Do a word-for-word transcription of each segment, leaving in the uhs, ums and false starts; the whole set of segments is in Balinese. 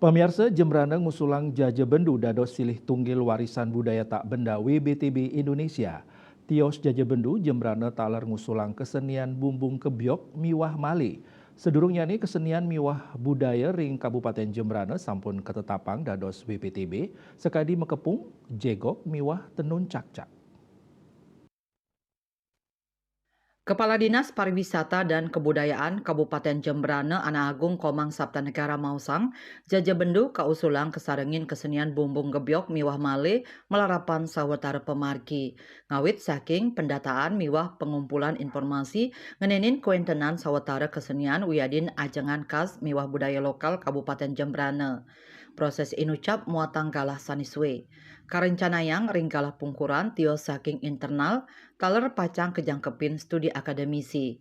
Pamiarsa, Jembrana ngusulang Jaja Bendu dados silih tunggil warisan budaya tak benda W B T B Indonesia. Tios Jaja Bendu, Jembrana taler ngusulang kesenian bumbung kebyok miwah male. Sedurungnyane, kesenian miwah budaya ring Kabupaten Jembrana sampun katetapang dados W B T B, sakadi makepung, jegog miwah tenun cakcak. Kepala Dinas Pariwisata dan Kebudayaan Kabupaten Jembrana Ana Agung Komang Saptanegara maosang, Jaja Bendu kausulang kasarengin kesenian bumbung gebyok miwah male malarapan sawatara pamargi. Ngawit saking pendataan miwah pengumpulan informasi ngenenin kawentenan sawatara kesenian wiadin ajengan khas miwah budaya lokal Kabupaten Jembrana. Proses inucap muatang galah sane suwe. Karencanayang ring galah pungkuran tios saking internal, taler pacang kajangkepin studi akademisi.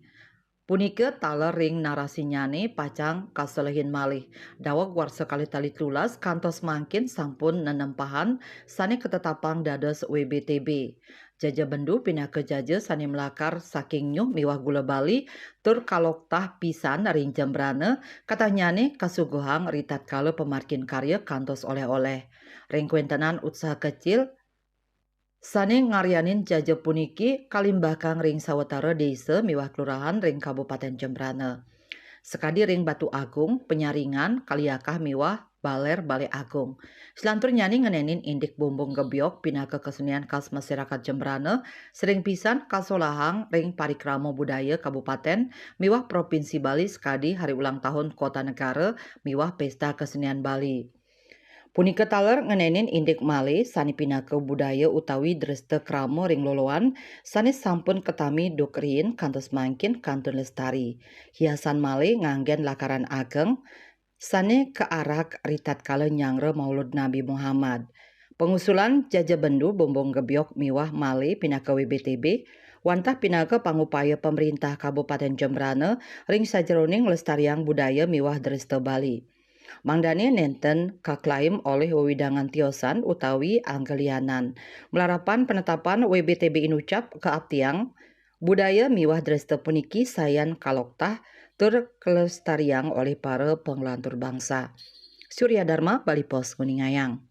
Punika taler ring narasinyane pacang kaselehin malih. Daweg warsa kalih tali telulas kantos mangkin sampun nenempahan sane katetapang dados W B T B. Jaja Bendu pinaka jaja sane malakar saking nyuh miwah gula Bali, tur kaloktah pisan ring Jembrana, katahnyane kasuguhang ritatkala pamargin karya kantos oleh-oleh. Ring kawentenan usaha kecil, sane ngaryanin jaja puniki kalimbakang ring sawatara desa miwah kelurahan ring Kabupaten Jembrana. Sakadi ring Batu Agung, Penyaringan, Kaliakah miwah Baler Bale Agung. Selanturnyane ngenenin indik bumbung gebyok pinaka kesenian khas masyarakat Jembrana, sering pisan kasolahang ring parikrama budaya kabupaten miwah provinsi Bali sakadi hari ulang tahun Kota Negara miwah Pesta Kesenian Bali. Punika taler ngenenin indik malih sane pinaka budaya utawi dresta krama ring loloan sane sampun katami duk riin kantos mangkin kantun lestari. Hiasan malih nganggen lakaran ageng sane kaarak ritatkala nyanggra Maulud Nabi Muhammad. Pangusulan Jaja Bendu bumbung gebyok miwah malih pinaka W B T B wantah pinaka pangupaya pamrintah Kabupaten Jembrana ring sajeroning nglestariang budaya miwah dresta Bali. Mangdane nenten kaklaim olih wewidangan tiosan utawi anggelianan. Malarapan penetapan W B T B inucap kaaptiang, budaya miwah dresta puniki sayan kaloktah tur kalestariang olih para panglantur bangsa. Surya Dharma, Bali Post, nguningayang.